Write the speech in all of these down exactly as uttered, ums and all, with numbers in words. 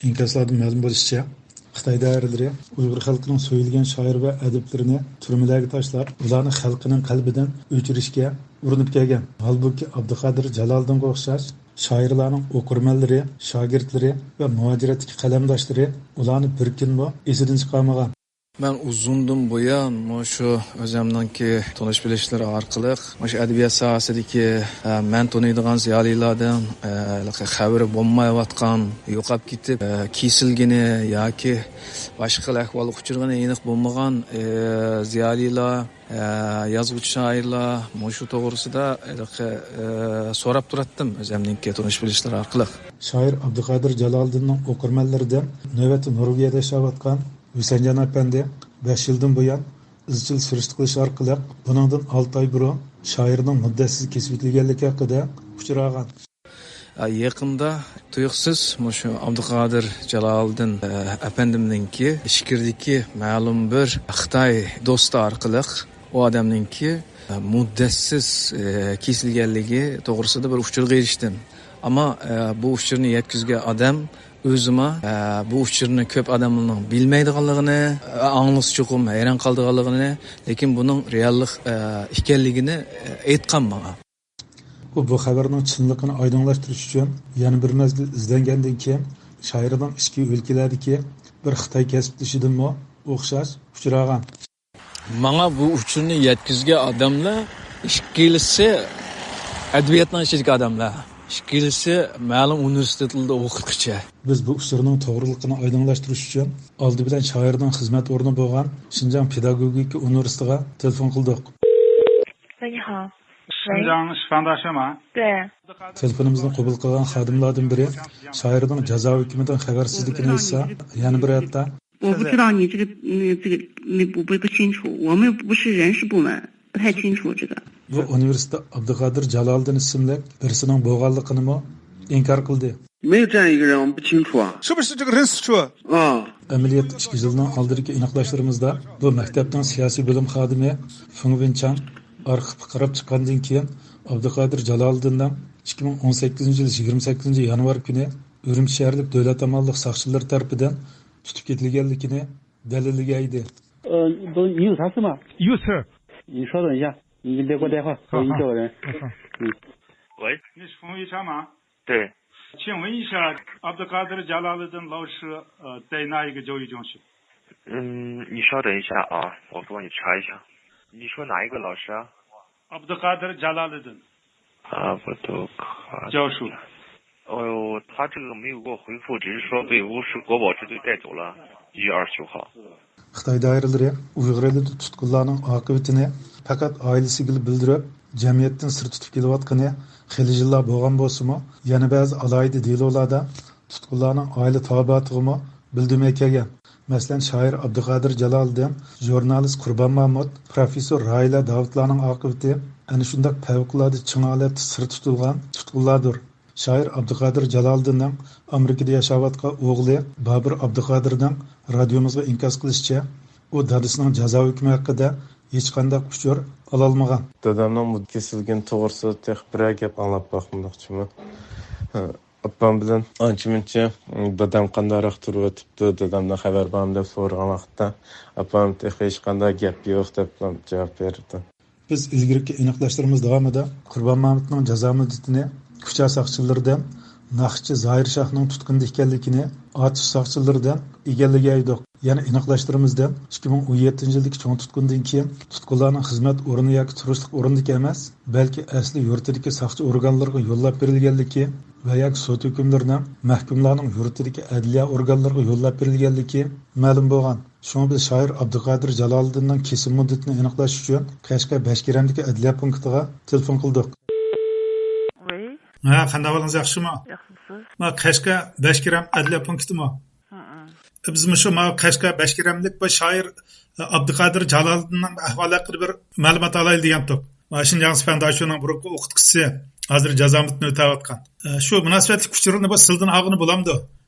ئىنكاسلاردىن مەلۇم بولۇشىچە، خىتاي دائىرىلىرى ئۇيغۇر خەلقىنىڭ سۆيۈلگەن شائىر ۋە ئەدىبلىرىنى تۈرمىلەرگە تاشلاپ، ئۇلارنى خەلقىنىڭ قەلبىدىن ئۆچۈرۈشكە ئۇرۇنۇپ كەلگەن. ھالبۇكى، ئابدۇقادىر جالالىدىنغا ئوخشاش شائىرلارنىڭ ئوقۇرمەنلىرى، شاگىرتلىرى ۋە مۇھاجىرەتتىكى قەلەمداشلىرى ئۇلارنى بىر كۈنمۇ ئېسىدىن چىقارمىغان. مەن ئۇزۇندىن بۇيان مۇشۇ ئۆزۈمنىڭكى تونۇش بىلىشلىرى ئارقىلىق مۇشۇ ئەدەبىيات ساھەسىدىكى، ئە، مەن تونۇيدىغان زىيالىيلاردىن، ئە، ھېلىقى خەۋىرى بولمايۋاتقان، يوقاپ كېتىپ، ئە، كېسىلگىنى ياكى باشقا خىل ئەھۋالغا ئۇچرىغىنى ئېنىق بولمىغان، ئە، زىيالىيلار، ئە، يازغۇچى شائىرلار مۇشۇ توغرىسىدا ھېلىقى، ئە، سوراپ تۇراتتىم ئۆزۈمنىڭكى تونۇش بىلىشلىرى ئارقىلىق. شائىر ئابدۇقادىر جالالىدىننىڭ ئوقۇرمەنلىرىدىن نۆۋەتتە نورۋېگىيەدە ياشاۋاتقان ھۈسەنجان ئەپەندى بەش يىلدىن بۇيان ئىزچىل سۈرۈشتە قىلىش ئارقىلىق بۇنىڭدىن ئالتە ئاي بۇرۇن شائىرنىڭ مۇددەتسىز كېسىۋېتىلگەنلىكى ھەققىدە ئۇچۇر ئالغان. يېقىندا تۇيۇقسىز مۇشۇ ئابدۇقادىر جالالىدىن، ئە، ئەپەندىمنىڭكى ئىچكىرىدىكى مەلۇم بىر خىتاي دوستى ئارقىلىق ئۇ ئادەمنىڭكى، ئە، مۇددەتسىز، ئە، كېسىلگەنلىكى توغرىسىدا بىر ئۇچۇرغا ئېرىشتىم. ئەمما، ئە، بۇ ئۇچۇرنى يەتكۈزگەن ئادەم ئۆزىمۇ، ئە، بۇ ئۇچۇرنى كۆپ ئادەمنىڭ بىلمەيدىغانلىقىنى، ئە، ئاڭلىسا چوقۇم ھەيران قالىدىغانلىقىنى، لېكىن بۇنىڭ رېئاللىق، ئە، ئىكەنلىكىنى، ئە، ئېيتقان ماڭا. ئۇ بۇ خەۋەرنىڭ چىنلىقىنى ئايدىڭلاشتۇرۇش ئۈچۈن يەنە بىر مەزگىل ئىزدەنگەندىن كېيىن، شائىرنىڭ ئىچكى ئۆلكىلەردىكى بىر خىتاي كەسىپدىشىدىنمۇ ئوخشاش ئۇچۇر ئالغان. ماڭا بۇ ئۇچۇرنى يەتكۈزگەن ئادەملەر ئىككىلىسى ئەدەبىياتنىڭ ئىچىدىكى ئادەملەر. ئىككىلىسى مەلۇم ئۇنىۋېرسىتېتلاردا ئوقۇتقۇچى. بىز بۇ ئۇچۇرنىڭ توغرىلىقىنى ئايدىڭلاشتۇرۇش ئۈچۈن ئالدى بىلەن شائىرنىڭ خىزمەت ئورنى بولغان شىنجاڭ پېداگوگىكا ئۇنىۋېرسىتېتىغا تېلېفون قىلدۇق. 喂，你好。喂。 شىنجاڭ شىفانداشىما؟ 对。 تېلېفونىمىزنى قوبۇل قىلغان خادىملاردىن بىرى شائىرنىڭ جازا ھۆكمىدىن خەۋەرسىزلىكىنى ئېيتسا، يەنە بىرى ھەتتا، 我不知道你这个，嗯，这个，那不，不，不清楚，我们又不是人事部门，不太清楚这个。 بۇ ئۇنىۋېرسىتېت ئابدۇقادىر جالالىدىن ئىسىملىك بىرسىنىڭ بولغانلىقىنىمۇ ئىنكار قىلدى. 没有这样一个人，我们不清楚啊。 是不是这个人死去？ 啊。 ئەمەلىيەتتە ئىككى يىلنىڭ ئالدىدىكى ئېنىقلاشلىرىمىزدا بۇ مەكتەپنىڭ سىياسىي بۆلۈم خادىمى فېڭ ۋېنچاڭ ئارخىپقا قاراپ چىققاندىن كېيىن، ئابدۇقادىر جالالىدىننىڭ ئىككى مىڭ ئون سەككىزىنچى يىل يىگىرمە سەككىزىنچى يانۋار كۈنى ئۈرۈمچى شەھەرلىك دۆلەت ئامانلىق ساقچىلىرى تەرىپىدىن تۇتۇپ كېتىلگەنلىكىنى دەلىللىگەن ئىدى. 呃，不，你有他是吗？ 有事。 你稍等一下，你给我电话，我给你叫个人。 好，好。 嗯。 喂。 你是冯玉昌吗？ 对。 请问一下，阿卜杜卡德·贾拉勒丁老师，呃，在哪一个教育中心？ 嗯，你稍等一下啊，我帮你查一下。你说哪一个老师啊？ 阿卜杜卡德·贾拉勒丁。 阿卜杜卡德。 教授。 哦，他这个没有给我回复，只是说被乌市国保支队带走了，一月二十九号。 خىتاي دائىرىلىرى ئۇيغۇر ئېلىدە تۇتقۇنلارنىڭ ئاقىۋىتىنى پەقەت ئائىلىسىگىلا بىلدۈرۈپ، جەمئىيەتتىن سىر تۇتۇپ كېلىۋاتقىنى خېلى يىللار بولغان بولسىمۇ، يەنە بەزى ئالاھىدە دېلولاردا تۇتقۇنلارنىڭ ئائىلە تاۋابىئاتىغىمۇ بىلدۈرمەي كەلگەن. مەسىلەن، شائىر ئابدۇقادىر جالالىدىن، ژۇرنالىست قۇربان مامۇت، پروفېسسور راھىلە داۋۇتلارنىڭ ئاقىۋىتى ئەنە شۇنداق پەۋقۇلئاددە چىڭ ھالەتتە سىر تۇتۇلغان تۇتقۇنلاردۇر. شائىر ئابدۇقادىر جالالىدىننىڭ ئامېرىكىدا ياشاۋاتقان ئوغلى بابۇر ئابدۇقادىرنىڭ رادىيومىزغا ئىنكاس قىلىشىچە، ئۇ دادىسىنىڭ جازا ھۆكمى ھەققىدە ھېچقانداق ئۇچۇر ئالالمىغان. دادامنىڭ مۇددىتى كېسىلگىنى توغرىسىدا تېخى بىرەر گەپ ئاڭلاپ باقمىدۇق جۇمۇ. ئاپام بىلەن ئانچە-مۇنچە، دادام قانداقراق تۇرۇۋېتىپتۇ، دادامدىن خەۋەر بارمۇ دەپ سورىغان ۋاقىتتا، ئاپام تېخى ھېچقانداق گەپ يوق دەپ جاۋاب بېرىدۇ. بىز ئىلگىرىكى ئېنىقلاشلىرىمىز داۋامىدا قۇربان مامۇتنىڭ جازا مۇددىتىنى كۇچا ساقچىلىرىدىن ناخشىچى زاھىر شاھنىڭ تۇتقۇنىدا ئىكەنلىكىنى، ئاتۇش ساقچىلىرىدىن ئىگىلىگەن ئىدۇق. يەنە ئېنىقلاشلىرىمىزدىن، ئىككى مىڭ ئون يەتتىنچى يىلدىكى چوڭ تۇتقۇندىن كېيىن تۇتقۇنلارنىڭ خىزمەت ئورنى ياكى تۇرۇشلۇق ئورنىدىكى ئەمەس، بەلكى ئەسلى يۇرتىدىكى ساقچى ئورگانلىرىغا يوللاپ بېرىلگەنلىكى ۋە ياكى سوت ھۆكۈملىرىنىڭ مەھكۇملارنىڭ يۇرتىدىكى ئەدلىيە ئورگانلىرىغا يوللاپ بېرىلگەنلىكى مەلۇم بولغان. شۇڭا بىز شائىر ئابدۇقادىر جالالىدىننىڭ كېسىم مۇددىتىنى ئېنىقلاش ئۈچۈن قەشقەر بەشكېرەمدىكى ئەدلىيە پونكىتىغا تېلېفون قىلدۇق. ۋەي. ھە، قانداق ئەھۋالىڭىز، ياخشىمۇ؟ ياخشىمۇسىز؟ ما، قەشقەر بەشكېرەم ئەدلىيە پونكىتىمۇ؟ ھە، ھە. بىز مۇشۇ ما قەشقەر بەشكېرەملىك بىر شائىر ئابدۇقادىر جالالىدىننىڭ ئەھۋالى ھەققىدە بىر مەلۇمات ئالايلى دېگەنتۇق. ما شىنجاڭ سىپەنداشىنىڭ بۇرۇنقى ئوقۇتقۇچىسى، ھازىر جازا مۇددىتىنى ئۆتەۋاتقان. شۇ مۇناسىۋەتلىك ئۇچۇرنى بۇ سىلدىن ئالغىلى بولامدۇ؟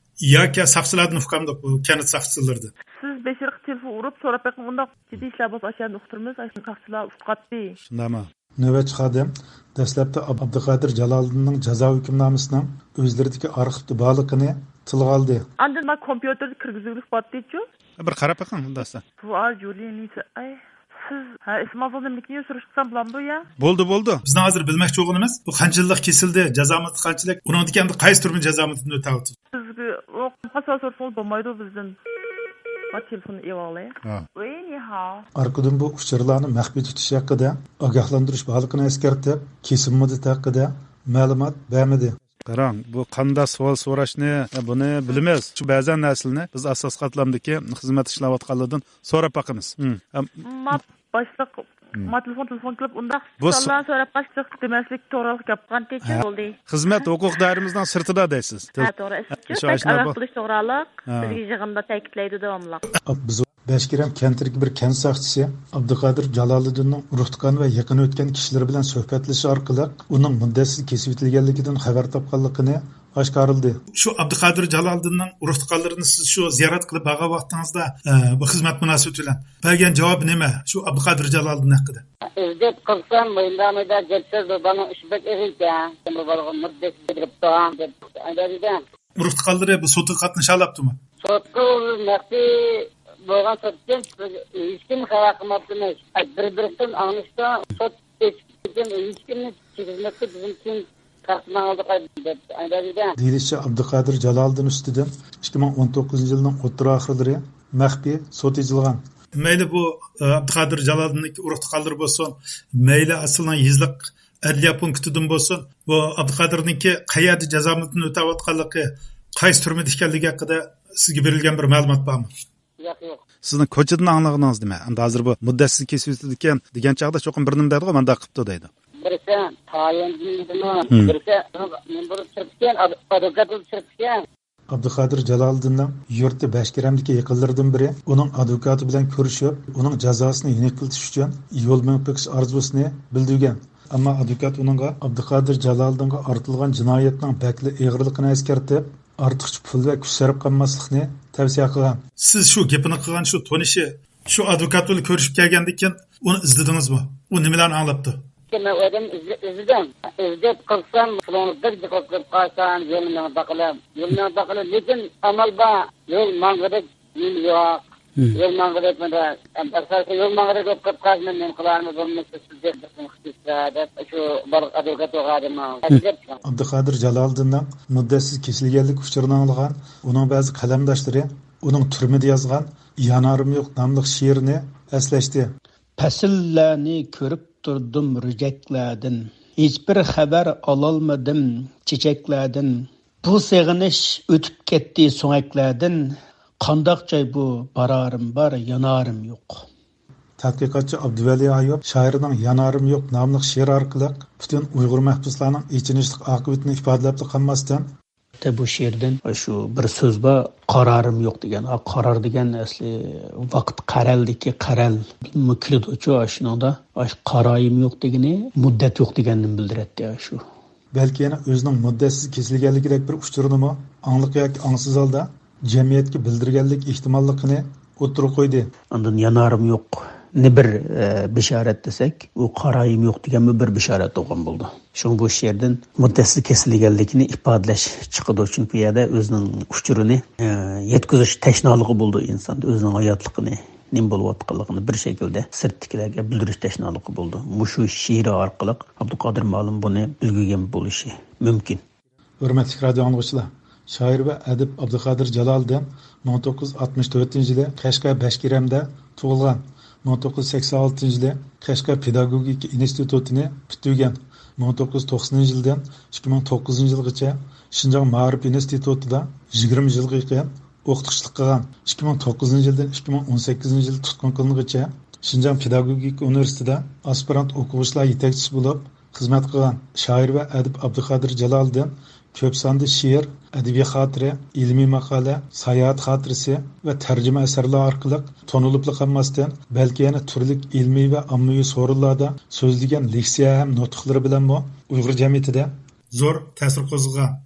ياكى ساقچىلاردىن ئۇقامدۇق بۇ كەنت ساقچىلىرىدىن؟ سىز بېشىرىققا تېلېفون ئۇرۇپ سوراپ بېقىڭ، ئۇنداق جىددىي ئىشلار بولسا ئاشۇ يەردىن ئۇقتۇرىمىز، ئاشۇ ساقچىلار ئۇقاتتى. شۇنداقمۇ؟ نۆۋەتچى خادىم دەسلەپتە ئاب-، ئابدۇقادىر جالالىدىننىڭ جازا ھۆكۈمنامىسىنىڭ ئۆزلىرىدىكى ئارخىپتا بارلىقىنى، تىلغا ئالدى. ئاندىن ما كومپيۇتېردا كىرگۈزۈگلۈك بارتىچۇ. بىر قاراپ بېقىڭ ئۇنداقسا. بۇ ئا جۇلىنى ئاي. سىز ھە ئىسمىڭىزنى نېمىكىنى سۈرۈشتۈرسەم بولامدۇ يا؟ بولدى، بولدى. بىزنىڭ ھازىر بىلمەكچى بولغىنىمىز، بۇ قانچە يىللىق كېسىلدى، جازا مۇددىتى قانچىلىك، ئۇنىڭدىكى ئەمدى قايسى تۈرمە جازا مۇددىتىنى ئۆتەۋاتىدۇ؟ سىزگە ئۇ قانچە سورىسىڭىز بولمايدۇ بىزدىن. ما تېلېفون ئېلىۋالاي. ھە. ۋەي نىھاۋ. ئارقىدىن بۇ ئۇچۇرلارنى مەخپىي تۇتۇش ھەققىدە ئاگاھلاندۇرۇش بارلىقىنى ئەسكەرتىپ، كېسىم مۇددىتى ھەققىدە مەلۇمات بەرمىدى. قاراڭ، بۇ قانداق سوئال سوراشنى، بۇنى بىلىمىز. شۇ بەزەن نەرسىلەرنى بىز ئاساسىي قاتلامدىكى خىزمەتتە ئىشلەۋاتقانلاردىن سوراپ باقىمىز. ھىم. ئەم، ما باشلىق، ھىم. ما تېلېفون، تېلېفون كېلىپ ئۇنداق بۇ سو- سوئاللارنى سوراپ باقساق دېمەسلىك توغرىلىق گەپ قىلغانتىچۇ ھە. بولدى. خىزمەت ھوقۇق دائىرىمىزنىڭ سىرتىدا دەيسىز. ھە، توغرا ئېيتىپسىز. شۇ بەك ئاشۇنداق ئاگاھ بۇ- بولۇش توغرالىق ھە. بىزگە يىغىندا تەكىتلەيدۇ داۋاملىق. بىز بەشكىرەم كەنتىدىكى بىر كەنت ساقچىسى ئابدۇقادىر جالالىدىننىڭ ئۇرۇق-تۇغقان ۋە يېقىن ئۆتكەن كىشىلىرى بىلەن سۆھبەتلىشىش ئارقىلىق ئۇنىڭ مۇددەتسىز كېسىۋېتىلگەنلىكىدىن خەۋەر تاپقانلىقىنى ئاشكارىلىدى. شۇ ئابدۇقادىر جالالىدىننىڭ ئۇرۇق-تۇغقانلىرىنى سىز شۇ زىيارەت قىلىپ بارغان ۋاقتىڭىزدا، ئە، بۇ خىزمەت مۇناسىۋىتى بىلەن بەرگەن جاۋابى نېمە؟ شۇ ئابدۇقادىر جالالىدىن ھەققىدە. ئىزدەپ قىلسام، مۇنداق مۇنداق گەپ سۆز، بۇ بالىنىڭ ئىشى بەك ئېغىر ئىكەن. بۇ بالىغا مۇددەتسىز بېرىپتۇ، دەپ ئەندەشىدە. ئۇرۇق-تۇغقانلىرى بۇ سوتقا قاتنىشالاپتىمۇ؟ سوتقا ئۇ مەخپىي بولغان سوتتىن ھېچكىم خەۋەر قىلماپتىمىش. بىر-بىرسىدىن ئاڭلىشتا سوت ئېچىپ ھېچكىمنى كىرگۈزمەپتۇ، بىزنى كېيىن تارتماڭلار دەپ ئەندەشىدە. دېيىلىشىچە، ئابدۇقادىر جالالىدىن ئۈستىدىن ئىككى مىڭ ئون توققۇزىنچى يىلنىڭ ئوتتۇرا ئاخىرلىرى مەخپىي سوت ئېچىلغان. مەيلى بۇ، ئە، ئابدۇقادىر جالالىدىننىڭ ئۇرۇق-تۇغقانلىرى بولسۇن، مەيلى ئەسلىنىڭ يېزىلىق ئەدلىيە پونكىتىدىن بولسۇن، بۇ ئابدۇقادىرنىڭكى قەيەردە جازا مۇددىتىنى ئۆتەۋاتقانلىقى، قايسى تۈرمىدە ئىكەنلىكى ھەققىدە سىزگە بېرىلگەن بىر مەلۇمات بارمۇ؟ ياق، ياق. سىزنىڭ كوچىدىن ئاڭلىغىنىڭىز نېمە؟ ئەمدى ھازىر بۇ مۇددەتسىز كېسىۋېتىلىدىكەن دېگەن چاغدا چوقۇم بىر نېمە دەيدىغۇ، مانداق قىپتۇ دەيدۇ. بىرسى تايىندىن، ھىم. بىرسى مەن بۇنى تۈرتكەن، ئادۋوكات تۈرتكەن. ئابدۇقادىر جالالىدىننىڭ يۇرتى بەشكىرەمدىكى يېقىنلىرىدىن بىرى ئۇنىڭ ئادۋوكاتى بىلەن كۆرۈشۈپ، ئۇنىڭ جازاسىنى يېنىكلىتىش ئۈچۈن يول مېڭىپ بېقىش ئارزۇسىنى بىلدۈرگەن. ئەمما ئادۋوكات ئۇنىڭغا ئابدۇقادىر جالالىدىنغا ئارتىلغان جىنايەتنىڭ بەكلا ئېغىرلىقىنى ئەسكەرتىپ، ئارتۇقچە پۇل ۋە كۈچ سەرپ قىلماسلىقنى تەۋسىيە قىلغان. سىز شۇ گېپىنى قىلغان شۇ تونۇشى، شۇ ئادۋوكات بىلەن كۆرۈشۈپ كەلگەندىن كېيىن ئۇنى ئىزلىدىڭىزمۇ؟ ئۇ نېمىلەرنى ئاڭلاپتۇ؟ مەن ئۇ ئادەمنى ئىزدە-، ئىزدىدىم. ئىزدەپ قىلسام، پۇلۇڭنى بەك جىق بولۇپ قالسام، يولنى مېڭىپ باقىلى. يولنى مېڭىپ باقىلى. لېكىن ئامال بار. يول ماڭغۇدەك نېمە يوق. مم. يول ماڭغۇدەك مانا، ئەمدى يول ماڭغۇدەك بولۇپ قالسا، مەن نېمە قىلارمەن، بولمىسا سىز دەپ بىر كۈن كۈتسە دەپ، شۇ بالىغا ئادۋوكات بولغانىدىم. مم. ئابدۇقادىر جالالىدىننىڭ مۇددەتسىز كېسىلگەنلىك ئۇچۇرىنى ئاڭلىغان ئۇنىڭ بەزى قەلەمداشلىرى ئۇنىڭ تۈرمىدە يازغان يانارىم يوق ناملىق شېئىرىنى ئەسلەشتى. پەسىللەرنى كۆرۈپ تۇردۇم رۈجەكلەردىن، ھېچبىر خەۋەر ئالالمىدىم چېچەكلەردىن. بۇ سېغىنىش ئۆتۈپ كەتتى سۆڭەكلەردىن، قانداق جاي بۇ، بارارىم بار، يانارىم يوق. تەتقىقاتچى ئابدۇۋەلى ئايۇپ شائىرنىڭ يانارىم يوق ناملىق شېئىرى ئارقىلىق پۈتۈن ئۇيغۇر مەھبۇسلارنىڭ ئېچىنىشلىق ئاقىۋىتىنى ئىپادىلەپلا قالماستىن، بۇ شېئىردىن شۇ بىر سۆز بار، قارارىم يوق دېگەن. ئا، قارار دېگەن ئەسلى ۋاقىت، قەرەلدىكى قەرەلمۇ كىرىدۇچۇ ئاشۇنىڭدا. ئاشۇ قارايىم يوق دېگىنى مۇددەت يوق دېگەننى بىلدۈرەتتى ئاشۇ. بەلكى يەنە ئۆزىنىڭ مۇددەتسىز كېسىلگەنلىكىدەك بىر ئۇچۇرنىمۇ ئاڭلىق ياكى ئاڭسىز ھالدا جەمئىيەتكە بىلدۈرگەنلىك ئېھتىماللىقىنى ئوتتۇرىغا قويدى. ئاندىن يانارىم يوق نى بىر، ئە، بىشارەت دېسەك، ئۇ قارايىم يوق دېگەنمۇ بىر بىشارەت بولغان بولىدۇ. شۇڭا بۇ شېئىردىن مۇددەتسىز كېسىلگەنلىكىنى ئىپادىلەش چىقىدۇ. چۈنكى بۇ يەردە ئۆزىنىڭ ئۇچۇرىنى، ئە، يەتكۈزۈش تەشنالىقى بولىدۇ ئىنساندا. ئۆزىنىڭ ھاياتلىقىنى، نېمە بولۇۋاتقانلىقىنى بىر شەكىلدە سىرتتىكىلەرگە بىلدۈرۈش تەشنالىقى بولىدۇ. مۇشۇ شېئىرى ئارقىلىق ئابدۇقادىر مۇئەللىم بۇنى بىلگۈزگەن بولۇشى مۇمكىن. ھۆرمەتلىك رادىئو ئاڭلىغۇچىلار، شائىر ۋە ئەدىب ئابدۇقادىر جالالىدىن مىڭ توققۇز يۈز ئاتمىش تۆتىنچى يىلى قەشقەر بەشكىرەمدە تۇغۇلغان. مىڭ توققۇز يۈز سەكسەن ئالتىنچى يىلى قەشقەر پېداگوگىكا ئىنستىتۇتىنى پۈتتۈرگەن. مىڭ توققۇز يۈز توقسىنىنچى يىلدىن ئىككى مىڭ توققۇزىنچى يىلغىچە شىنجاڭ مائارىپ ئىنستىتۇتىدا يىگىرمە يىلغا يېقىن ئوقۇتقۇچىلىق قىلغان. ئىككى مىڭ توققۇزىنچى يىلدىن ئىككى مىڭ ئون سەككىزىنچى يىل تۇتقۇن قىلىنغىچە شىنجاڭ پېداگوگىكا ئۇنىۋېرسىتېتىدا ئاسپىرانت ئوقۇغۇچىلار يېتەكچىسى بولۇپ خىزمەت قىلغان. شائىر ۋە ئەدىب ئابدۇقادىر جالالىدىن كۆپ ساندا شېئىر، ئەدەبىي خاتىرە، ئىلمىي ماقالە، ساياھەت خاتىرىسى ۋە تەرجىمە ئەسەرلەر ئارقىلىق تونۇلۇپلا قالماستىن، بەلكى يەنە تۈرلۈك ئىلمىي ۋە ئاممىۋى سورۇنلاردا سۆزلىگەن لېكسىيە ھەم نۇتۇقلىرى بىلەنمۇ ئۇيغۇر جەمئىيىتىدە زور تەسىر قوزغىغان.